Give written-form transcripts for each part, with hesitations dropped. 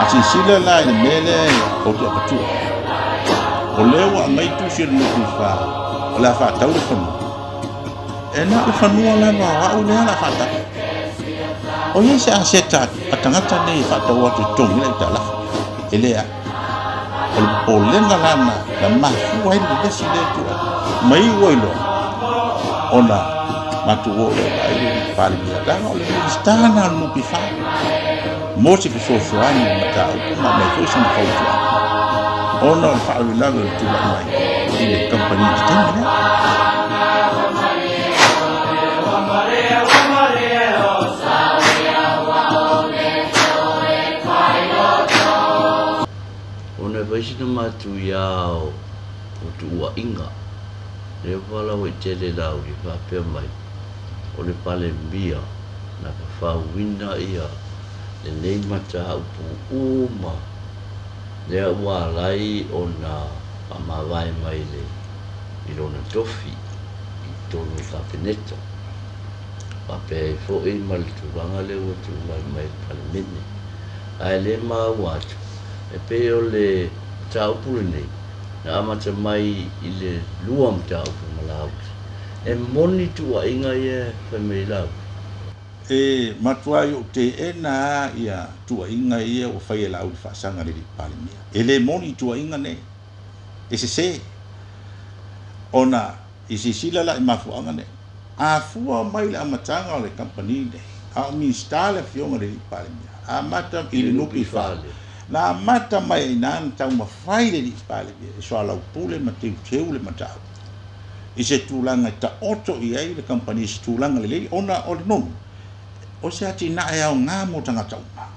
silasila la i le mea lea ou te avatua, o lea ua aumai tusi a le NPF o le a faatau le fanua, e na o le fanua lava o au lea o le a faatau. O i ai se aseta a tagata nei e faatau atu e totogi ai le aitalafu? E leai. O le popolega la na mafua ai le vevesi lea e tulai mai iu ai loa ona matou o lea vaai le Palemia, leaga o le Minisita lena o le NPF mo se fesoasoani i le mataupu ma aumai foi sana fautuaga ona o le faalavelave o le tulai mai i le kamupani i le taimi lea. Ona e fai sina matuia o tuuaiga, lea ua faalauaitele Laauli e faapea mai, o le Palemia na fafauina ia lenei mataupu uma lea ua ala ai ona faamavae mai i lona tofi i totonu o le Kapeneta, faapea ai foi ma le tulaga lea ua tulai mai i le Palemene. Ae le maua atu, e pei o le mataupu lenei na amata mai i le lua mataupu ma Laauli. E moni tuuaiga ia e fai mai ai Laauli? E matuai ou teena lava ia tuuaiga ia ua fai e Laauli Faasaga le alii Palemia. E le moni tuuaiga nei. E sese. Ona i silasila la i mafuaaga nei. A fua mai i le amataga o le kamupani nei, a o Minisita le Afioga i le Alii Palemia, amata i le NPF, na amata mai ai i ina ona taumafai le Alii Palemia e soalaupule ma teuteu le mataupu i se tulaga e taoto i ai le kamupani i se tulaga lelei ona o le nonu o se atinae aoga mo tagata uma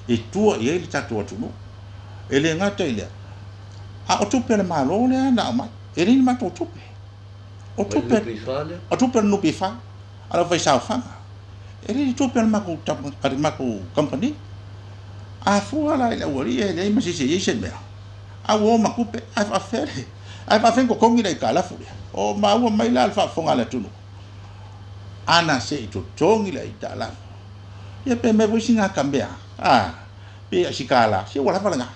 e tua i ai le tatou atunuu. E le gata i lea, a o tupe a le Malo lea na aumai, e leai ni matou tupe. O tupe, o tupe a le NPF, a le aufaisaofaga. E leai ni tupe a le matou, a le matou kamupani. A fua la i le aualii e leai ma se isi e i ai se mea, a ua o ma tupe, ae faafefea le, ae faafefea ona totogi le aitalafu lea? O maua mai la le faafofoga a le atunuu, ana se i totogi le aitalafu, ia pe mea foi sina ata mea, a, pe si $1, se ua lava lena.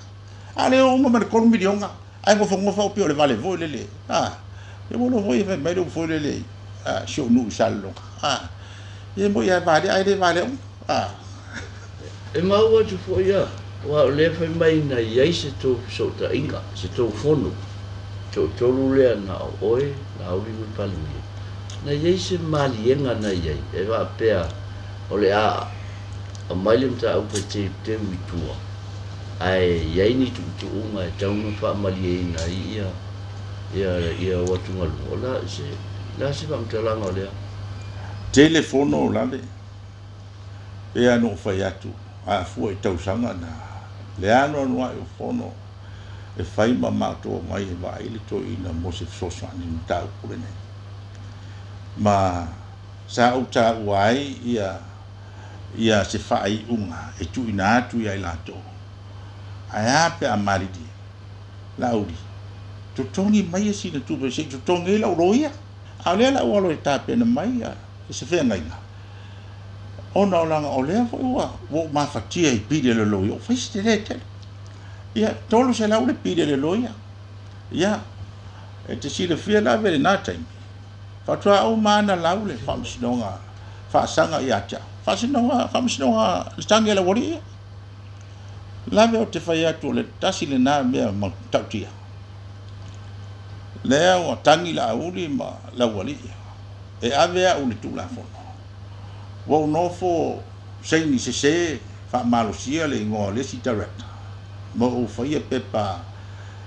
A o lea ua uma ma le $3 miliona, ae nofonofo au pei o le vale foi lele, a, ia ua iloa foi e fai mai le upu foi lele a si ou nuu i Salelologa, a, ia e moni lava e valea ae le valea uma, a. E maua atu foi a, aua o lea e fai mai na i ai se tou fesootaiga, se tou fono, toatolu lea na o oe, Laauli ma le Palemia, na i ai se maliega na i ai e faapea o le a aumai le mataupu e teuteu i tua, ae i ai ni tuutuuga e tatau ona faamalieina ai ia ou atugaluga. O le a se, le a se faamatalaga o lea? Tele fono o lale, pei lava ona ou fai atu, a fua i tausaga na, le anoanoai o fono e fai ma matou omai e vaai le toeaina mo se fesoasoani i le mataupu lenei. Ma sa ou taua ai ia ia se faaiuga e tuuina atu ia i latou. Ae a pe a malilie? Laauli, totogi maia sina tupe se i totogi ai lau loia. A o lea la ua alo e tapena mai se feagaiga, ona o leaga o lea foi ua ou mafatia i pili a le loia, ua fai si tele tele. Ia, $300 le pili a le loia. Ia, e te silafia lava i lena taimi, Faatoa uma lava na lau le faamasinoga faasaga ia te au. Faasinoga, faamasinoga le tagi a le aualii ia. Lave ou te fai atu o le tasi lena mea matautia. Lea ua tagi Laauli ma le aualii e ave au i le Tulafono. Ua ou nofo saini sese faamalosia le igoa o le isi director ma ou faia pepa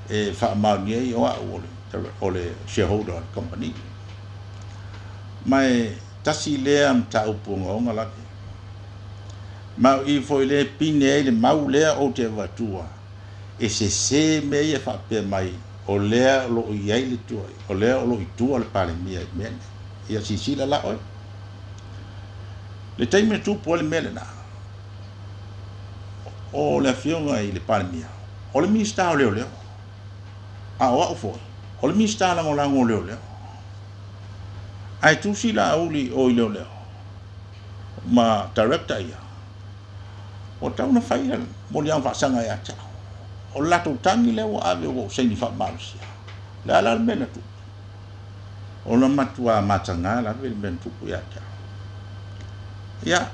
e faamaonia ai o au o le o le shareholder o le kamupani. Ma e tasi lea mataupu ogaoga lave. Ma o i foi lea e pine ai le mau lea ou te avatua, e sese mea ia faapea mai o lea o lo o i ai le tuai, o lea o lo o i tua le Palemia i mea nei. Ia silasila la oe. Le taimi na tupu ai le mea lena, o le Afioga i le Palemia, o le Minisita o Leoleo. A o au foi, o le Minisita Lagolago o Leoleo. Ae tusi Laauli o i Leoleo ma Director ia. Ua tatau ona fai le moliaga faasaga ia te au. O le latou tagi lea ua ave ua ou saini faamalosia. O le a la le mea na tupu? O le matua mataga lava le mea na tupu ia te au. Ia,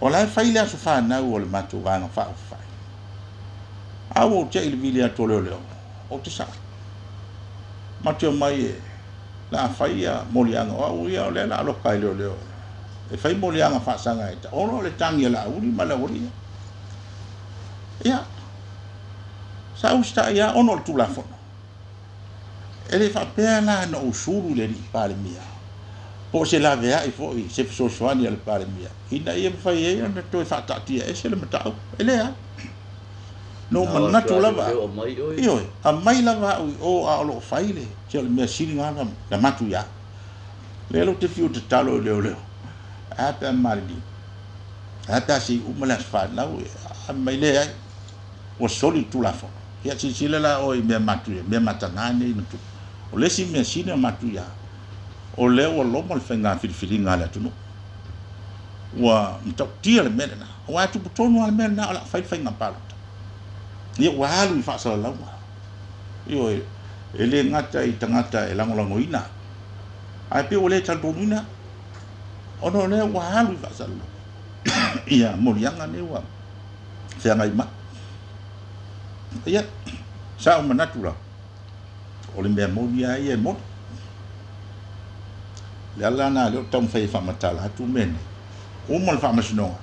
o la e fai le aso fanau o le matou Vaega Faaupufai. A ua ou te i le vili atu o leoleo, ou te sao. Matou te omai e la a fai ia moliaga, o au ia o lea la a loka e leoleo e fai moliaga faasaga e ta, ona o le tagi a Laauli ma le aualii ia. Ia, sa usitai lava ona o le Tulafono. E le faapea la na ou sulu i le alii Palemia po o se laveai foi i se fesoasoani a le Palemia ina ia mafai ai ona toe faataatia ese le mataupu. E leai. Na ou manatu lava au, ioe, aumai lava au i o a o lo o fai le, se o le mea sili lena na matuia. Lea la ou te fiu tatalo i leoleo, ae a pe a malilie, ae a pe a se i uma le aso fanau, ave mai, leai, ua soli le Tulafono. Ia silasila la oe i mea matuia, mea mataga nei na tupu. O le isi mea sili ona matuia, o lea ua loma le faiga filifiliga a le atunuu. Ua matautia le mea lena. Aua e tupu tonu lava le mea lena o le a fai le faiga palota. Ia ua alu i faasalalauga. Ioe, e le gata i tagata e lagolagoina, ae pei ua le talitonuina ona o lea ua alu i faasalalauga ia moliaga nei ua feagai mai. Ia, sa ou manatu lava, o le mea moni lava ia e moni. O le ala lena o lea ou te taumafai e faamatala atu mea nei. Uma le faamasinoga,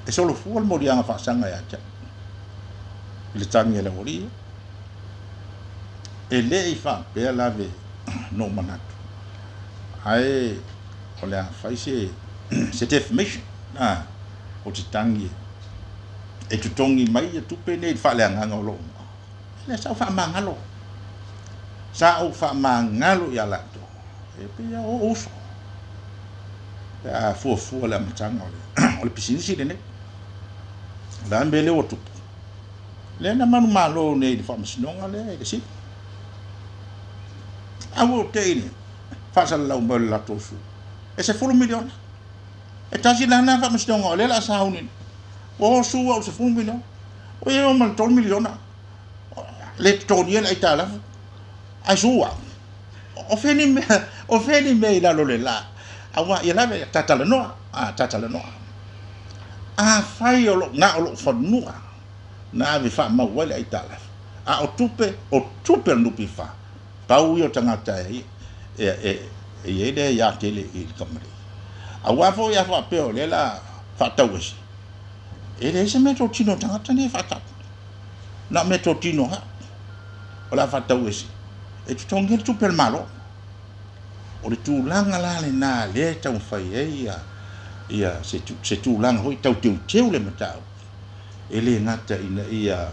e solofua le moliaga faasaga ia te au i le tagi a le aualii ia. E le i faapea lave na ou manatu, ae o le a fai se, se defamation, a, o te tagi e totogi mai ia tupe nei i le faaleagaga o lou igoa. Lea sa ou faamagalo. Sa ou faamagalo ia latou. E pei lava o uso. Pe a fuafua le amataga o le pisinisi lenei. O le a le mea lea ua tupu? Lea na manumalo nei i le faamasinoga lea i le sili. A ua ou te i le faasalalau mai o le latou sui. E $10 miliona. E tasi la lena faamasinoga o lea o le a sauni nei. Ua o su au i le $10 miliona. Ua i ai ma le $3 miliona. Le totogia le aitalafu. Ae su au. O fea ni mea, o fea ni mea i lalo o le la. Aua ia lave, ta talanoa, a, ta talanoa. Afai o lo, na o lou fanua na ave faamau ai le aitalafu, a o tupe, o tupe a le NPF, pau ia o tagata e, e, e, e i ai le aia tele i le kamupani. Aua foi a faapea o lea la faatau ese, E leai se meatotino a tagata nei e faatau. Na o meatotino lava o le a faatau ese e totogi ai le tupe a le Malo. O le tulaga la lena lea e taumafai ai ia, ia se, se tulaga foi tau teuteu le mataupu. E le gata ina ia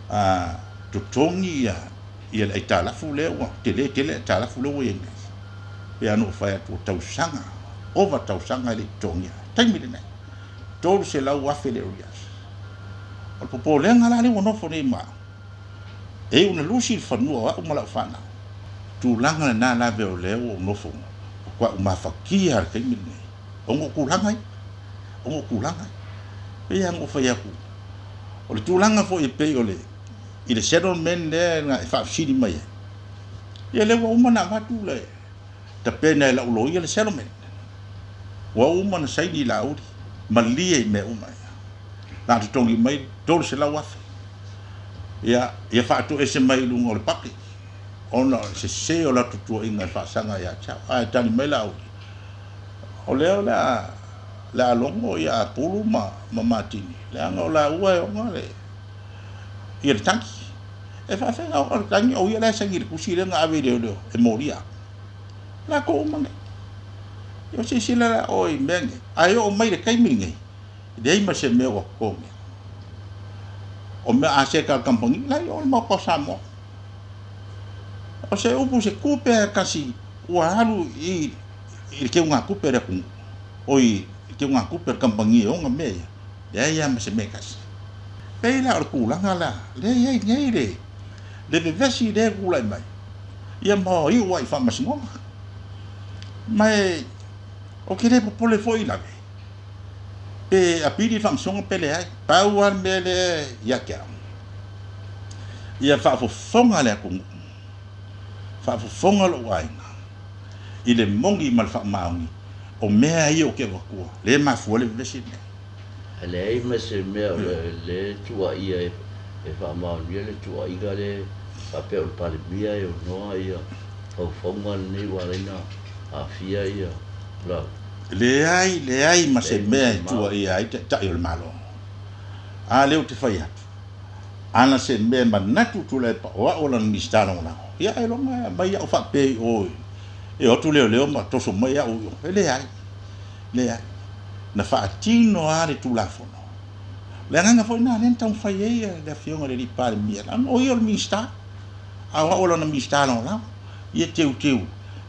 a, totogi ia, ia le aitalafu lea ua tele tele le aitalafu lea ua i ai nei. Pei lava ona ou fai atu o tausaga, ova tausaga e le i totogia. Taimi lenei. 300,000 le arrears. O le popolega la lea ua nofo nei ma au, e iu ina lusi le fanua o au ma lau fanau. Tulaga lena lave o lea ua ou nofo faatoa ou mafatia i le taimi lenei, ona o tulaga ia, ona o tulaga ia. E pei lava ona ou fai atu, o le tulaga foi e pei o le, i le settlement lea na e faafesili mai ai, ia lea ua uma ona avatu le, tapena e lau loia le settlement. Ua uma ona saini i Laauli, malie i mea uma ia. Na a totogi mai $300,000. Ia, ia faatoese mai i luga o le public, ona o le sese o latou tuuaiga e faasaga ia te au. Ae tali mai Laauli, o lea o le a, le a logo ia Apulu ma, ma Matini, leaga o laua e ona le, ia le tagi. E faafefea ona ona le tagi, o ia la e saini i le tusi lea na ave i leoleo e molia. Latou uma nei. Ia silasila la oe i mea nei. Ae oo mai le taimi lenei, e leai ma se mea ua totogia. O mea aseta a le kamupani, la e i o le Maota o Samoa. O se upu, se tupe lava e tasi ua alu i le teugatupe a le atunuu, oi, i le teugatupe a le kamupani e ona mea ia, leai lava ma se mea e tasi. Pei la o le tulaga la lea e i ai nei le le vevesi lea e tulai mai, ia ma iu ai i faamasinoga. Ma e, ou te le popole foi lave. Pe apili i le faamasinoga pe leai. Pau lava le mea lea ia te au, ia faafofoga le atunuu, faafofoga lou aiga i le moni ma le faamaoni o mea ia ou te avatua, lea e mafua ai le vevesi lenei. E leai ma se mea o lea e tuuaia e faamaonia le tuuaiga lea faapea o le Palemia e ono ia faufauga lenei ua ala ai ona aafia ia lau. Leai, leai ma se mea e tuuaia ai Taitai o le Malo. A lea ou te fai atu, ana se mea e manatu Tuilaepa o au o lana Minisita Lagolago, ia ailoga e aumai au faapea i o e o atu leoleo ma toso mai au i o. E leai, leai. Na faatino lava le Tulafono. O le agaga foi lena lea na taumafai ai le Afioga i le Alii Palemia, leaga o ia o le Minisita, a o au o lana Minisita Lagolago. Ia teuteu,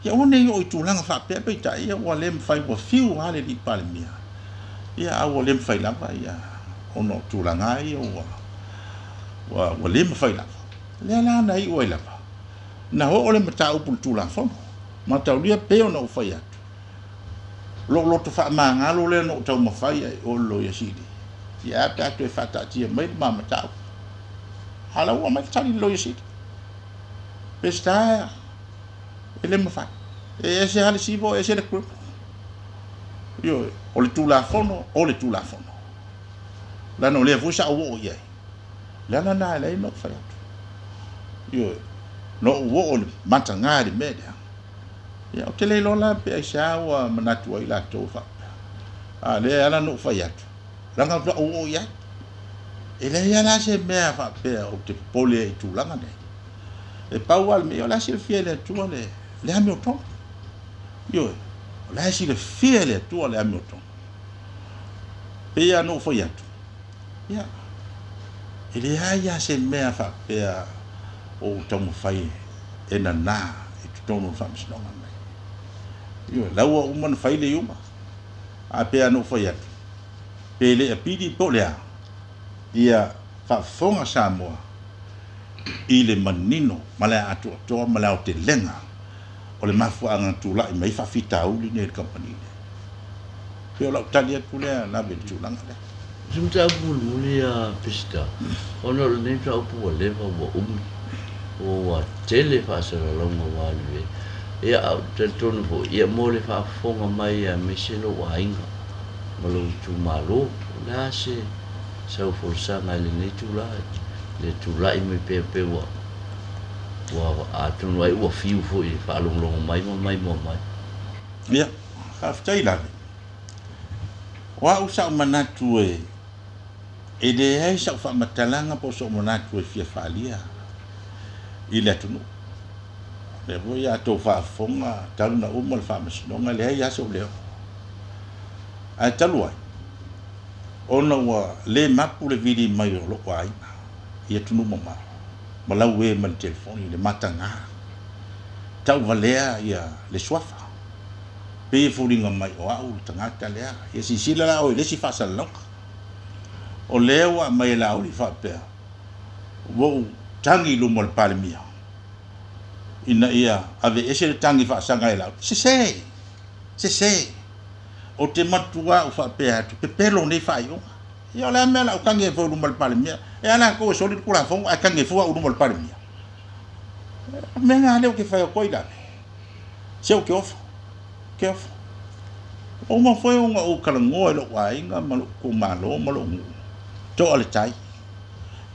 ia aua ne i oo i tulaga faapea, peitai ia ua le mafai, ua fiu lava le Alii Palemia, ia a ua le mafai lava ia ona o tulaga lava ia ua ua ua le mafai lava. Lea la na iu ai lava na oo le mataupu i le Tulafono mataulia pei ona ou fai atu, lou loto faamagalo lea na ou taumafai ai o le Loia Sili, ia ae a pe a toe faataatia mai le ma mataupu. A o la ua aumai le tali i le Loia Sili. Peseta e le mafai. E ese lava le civil, e ese le criminal. Ioe, o le Tulafono, o le Tulafono. Leaga o lea foi sa ou oo i ai. Le ala lena e leai ona ou fai atu. Ioe, na ou oo i le mataga i le mea lea. Ia, ou te le iloa la pe aisea ua manatu ai latou faapea. A o lea e ala ona ou fai atu, leaga faatoa ou oo i ai. E leai lava la se mea faapea ou te popole ai i tulaga nei. E pau lava le mea, ia o la e silafia e le Atua le, le amiotonu. Ioe, o la e silafia e le Atua le amiotonu. Pei lava ona ou fai atu, ia, e leai lava se mea faapea o ou taumafai e nana i totonu o le faamasinoga lenei. Ioe, la ua uma ona fai le iuga. Ae pei lava ona ou fai atu, pe le apili po o le a, ia faafofoga Samoa i le manino ma le atoatoa ma le aotelega o le mafuaaga na tulai mai ai faafitauli nei i le kamupani lea. Pei o lau tali atu lea lave i le tulaga lea. O se mataupu mulimuli a Peseta, ona o lenei mataupu ua leva ua umi, ua tele faasalalauga ua alu i ai. Ia, ae ou te talitonu foi, ia mo le faafofoga mai aemaise lou aiga ma lou itumalo, o le a se sau folasaga i lenei itula, le tulai mai pea pei ua ua atonu ai ua fiu foi i le faalogologo mai ma maimoa mai. Ia, faafetai lave. O au sa ou manatu e e leai sau faamatalaga po o sou manatu e fia faaalia i le atunuu. O lea foi a outou faafofoga talu ona uma le faamasinoga, e leai lava sou leo. Ae talu ai, ona ua le mapu le vili mai o lou aiga i atunuu mamao, ma laue mai le telefoni, le mataga, tauvalea ia le suafa. Pei e foliga mai o au le tagata lea. Ia silasila la oe i le isi faasalalauga. O lea ua aumai e Laauli faapea, ua ou tagi i luma o le Palemia ina ia aveese le tagi faasaga e Laauli. Sese! Sese! Ou te matua ou faapea atu, pepelo nei faaiuga. Ia o le a mea o le a ou tagi ai fua i luma o le Palemia? E a latou e soli le Tulafono ae tagi ai fua au i luma o le Palemia? O le mea lena lea ou te fai atu ai lale. Se ou te ofo, te ofo. Ua uma foi ona ou talanoa i lou aiga ma lou itumalo ma lou nuu, toa le tai,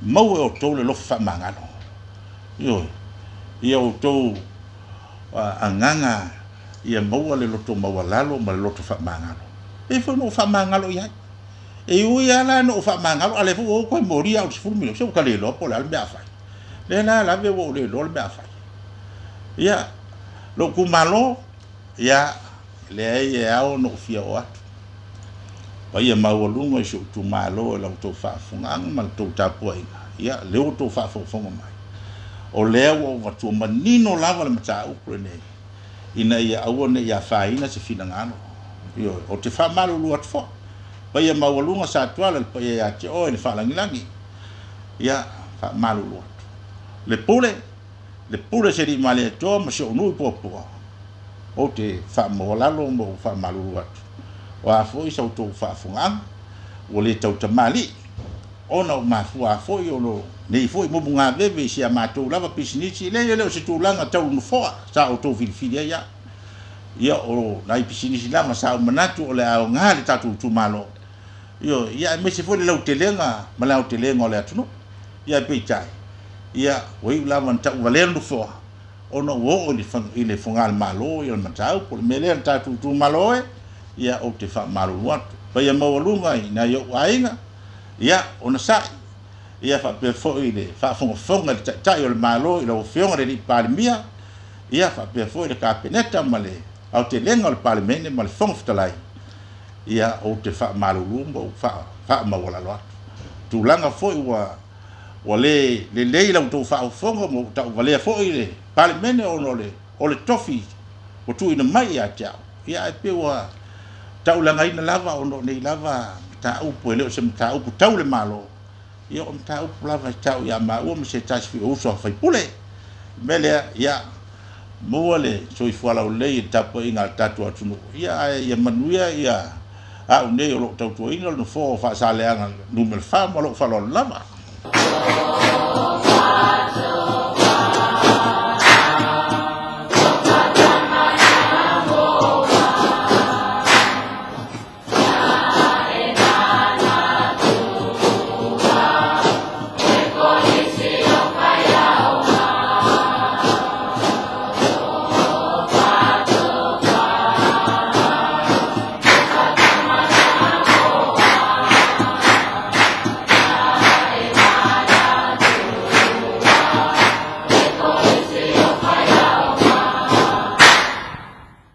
maua e outou le alofa faamagalo. Ioe, ia outou agaga ia maua le loto maualalo ma le loto faamagalo. E pei foi ona ou faamagalo i ai. E ui lava la ina ou faamagalo, a o lea foi ua ou toe molia au i le 10 miliona, se ua ta le iloa po o le a le mea a fai. Lea la lave ua ou le iloa le mea a fai. Ia, lou itumalo, ia, leai e ao ona ou fia oo atu. Paia maualuga i si ou itumalo i la outou faafofogaaga ma la outou tapuaiga, ia, lea ua outou faafogafoga mai. O lea ua ou avatua manino lava le mataupu lenei, ina ia aua ne i afaina se finagalo. Ioe, ou te faamalulu atu foi. Paia maualuga Satuala, le paia ia te oe le faalagilagi. Ia, faamalulu atu. Le pule, le pule se alii Malietoa ma si ou nuu i Puapua, ou te faamaualalo ma ou faamalulu atu. O a foi sa outou faafofogaaga, Ua le tautamalii ona ua mafua foi o lo nei foi mumugaveve i si a matou lava pisinisi, leai e le o se tulaga tau nofoa sa outou filifili ai au. Ia o nai pisinisi lava sa ou manatu o le a aoga le tatou itumalo, ioe, ia aemaise foi le lautelega ma le aotelega o le atunuu. Ia ae peitai, ia ua iu lava ina tauvalea le nofoa ona ua oo i le fogalemalo ia le mataupu. O le mea lea le tatou itumalo e, ia ou te faamalulu atu. Paia maualuga i nai ou aiga, ia onosai, ia faapea foi le faafogafoga i le Taitai o le Malo i lau Afioga i le Palemia, ia faapea foi le Kapeneta ma le aotelega o le Palemene ma le Fofoga Fetalai, ia ou te faamalulu ma ou faamaualalo atu. Tulaga foi ua ua le lelei la outou faafofoga ma ua tauvalea foi le Palemene ona o le o le tofi ua tuuina mai ia te au, ia ae pei ua taulagaina lava ona o nei lava mataupu e le o se mataupu tau le Malo, ia o mataupu lava e tau ia maua ma se tasi foi o uso a faipule. O le mea lea, ia maua le soifua laulelei i le tapuaiga a le tatou atunuu, ia ae ia manuia ia au nei o lo o tautuaina le Nofoa o Faasaleleaga Nu.4 ma lou faaaloalo lava.